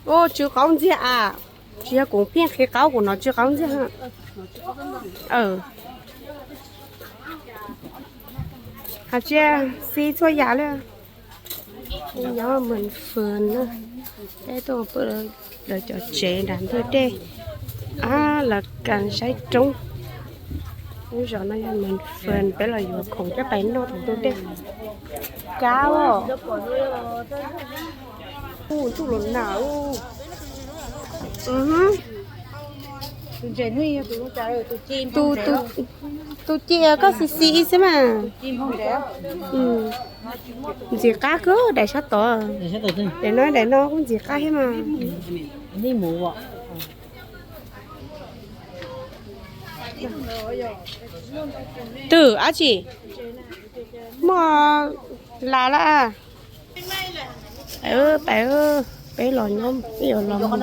Ua tsw qaub ntxiag a. Tsis yog kuv pheej qhib qaub, kuv hnov tsw qaub ntxiag. Hais tias xib txhua yam li. Nyob Mường Phường na, peb tuaj pw lawv cov tsev nram ntug dej. Ab, lawv kas saib roob. Lub zos no yog Mường Phường, peb los yuav khoom coj pais noj tom ntug dej. Kab os. Ub, ntuj los nag. Tus ci koj xis xis xwb mas. Ntxim qab kawg daim sab tod. Daim no, daim no kuj ntxim qab thiab mas. Twb dab tsi, muaj las lawm. Peb los nyob, peb yuav los mus.